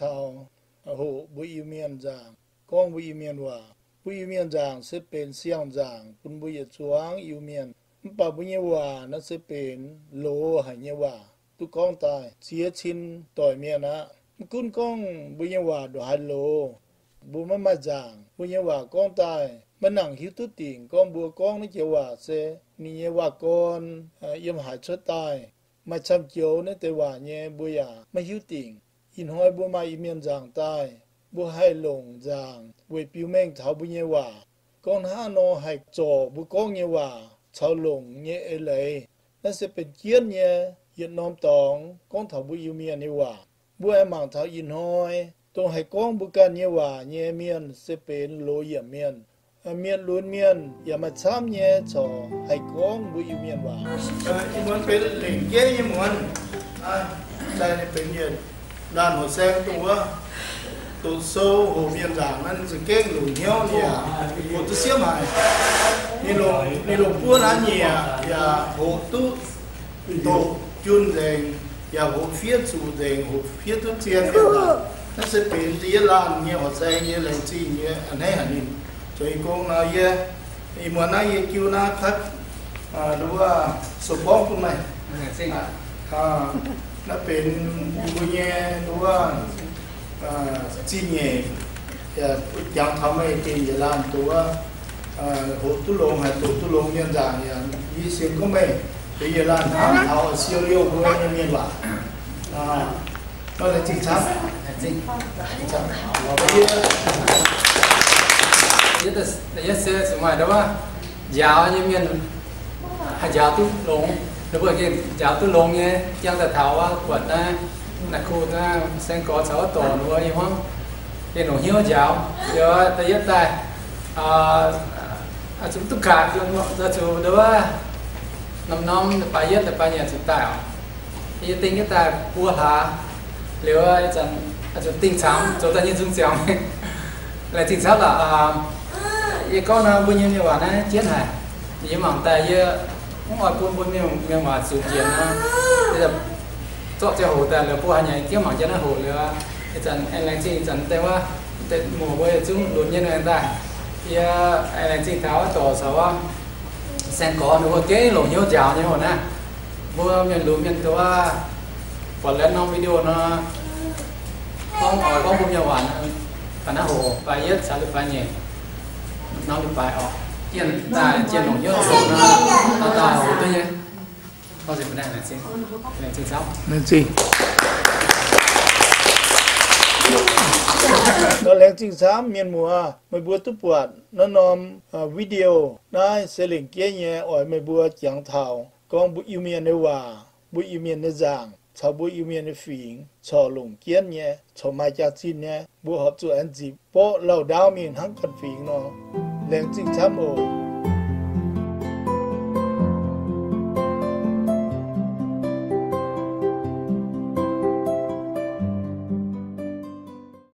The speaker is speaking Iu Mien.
taux hoqc mbuo Iu-Mienh nzaangc, gorngv mbuo Iu-Mienh waac. Mbuo Iu-Mienh nzaangc se benx siang-nzaangc bun mbuo yietc zuangx Iu-Mienh. Mv baac mbuo nyei waac naaiv se benx loz haic nyei waac duqv gorngv daaih ziex cin doic mienh aqv. Mv gunv gorngv mbuo nyei waac ndongc haaix loz, mbuo maiv maaih nzaangc, mbuo nyei waac gorngv daaih maiv nangc hiuv duqv dingc gorngv mbuo gorngv naaiv joux waac se ninh nyei waac-gorn yiem haaix cuotv daaih. Maaih camv joux naaiv deix waac nyei mbuo yaac maiv hiuv dingc. Ih hnoi mbuo maaih Iu-Mienh nzaangc daaih, mbuo haih longc nzaangc weic biux mengh taux mbuo nyei waac. Gorngv hnangv nor haih zorc mbuo gorngv nyei waac caux longc nyei eix leiz. Naaiv se benx jienv nyei yietc norm dorngx gorngv taux mbuo Iu-Mienh nyei waac. Mbuo aengx mangc taux ih hnoi dongh haih gorngv mbuo ganh nyei waac nyei mienh se benx loz-yiemc mienh. Mienh lunx mienh yaac maaih camv nyei corc haih gorngv mbuo Iu-Mienh waac. Ih muonz benx lengc jeiv nyei muonz, daaih benx yietc laanh horqc saeng dongh wuov doqc sou hoqc mienh nzaangc naaiv za'gengh longc hnyouv nyei aqv, hoqc duqv siemv haic. Ninh longc buo hnangv nyei aqv, yaac hoqc duqv doqc junh nzengc, yaac hoqc fiev zuqc nzengc, hoqc fiev duqv zien mienh nzaangc. Naaiv se benx da'yietv laanh nyei horqc saeng nyei laengz zingh nyei a'hneiv haic ninh. Zoux nyei gong nor yie, ih muonz naaiv yie jiu naaiv cuotv wuov sou gorngv bun meih. Naaiv benx mbuo nyei wuov zingh nyeic, jangx taux meih gengh yietc laanh doqc wuov, hoqc duqv longx haaix doqc duqv longx mienh nzaangc yaac yie sienx gorngv meih benx yietc laanh hnamv taux siou liouh mbuo nyei mienh waac. Laengz zingh camv. Da'yietv se zuqc maaih nduov njaaux nyei mienh haih njaaux duqv longx, ninh mbuo gengh njaaux duqv longx nyei, jangx daaih taux wuov buatc naaiv, naaiv kuh naaiv saeng-gorx caux wuov dorc ninh mbuo i hmuangv gengh longc hnyouv njaaux. Liuz da'yietv daaih zuqc duqv kaaix, zuqc nduov norm-norm da'baaix yietv da'baaix nyeic zuqc daaih oc. Yie dingh jienv daaih buo hlaax, liuz zuqc dingh camv zoux daaih nyei nzung ziangx. Laengz zingh camv lorqc. Yie gorngv nor mbuo nyei mienh waac naaiv jienv haic. Yie mangc daaih yie mv oix bun mbuo mienh waac zuqc njiec nor, zorqv ziangh hoc daaih liuz buo hlaax nyeic jienv mangc jienv naaiv hoc liuz, ih zanc aengx laengz zingh ih zanc deix wuov, deix muoc mbuo yietc zungv lunx nyei nor daaih. Yie aengx laengz zingh taux wuov dorc caux wuov saeng-gorx ninh mbuo gengh longc hnyouv njaaux nyei hoc naaiv. Mbuo mienh lunx mienh doz aav, buatc laengz norm video nor, gorngv oix gorngv mbuo mienh waac, baac naaiv hoc baaix yietv caux leiz-baaix nyeic norm leiz-baaix oc, jienh daaih jienh longc hnyouv zoux nor, daaih hoc duqv nyei. Laengz zingh. Laengz zingh camv mienh muoz, meih mbuo duqv buatc naaiv norm video. Naaiv se lengc jeiv nyei oix meih mbuo jangx taux gorngv mbuo Iu-Mienh nyei waac, mbuo Iu-Mienh nyei nzaangc caux mbuo Iu-Mienh nyei fingx corc longc jienv nyei, corc maaih jaax-zinh nyei. Mbuo horpc zuqc aengx nzipc borqv lauh ndaauv mingh hnangv ganh fingx nor. Laengz zingh camv oc.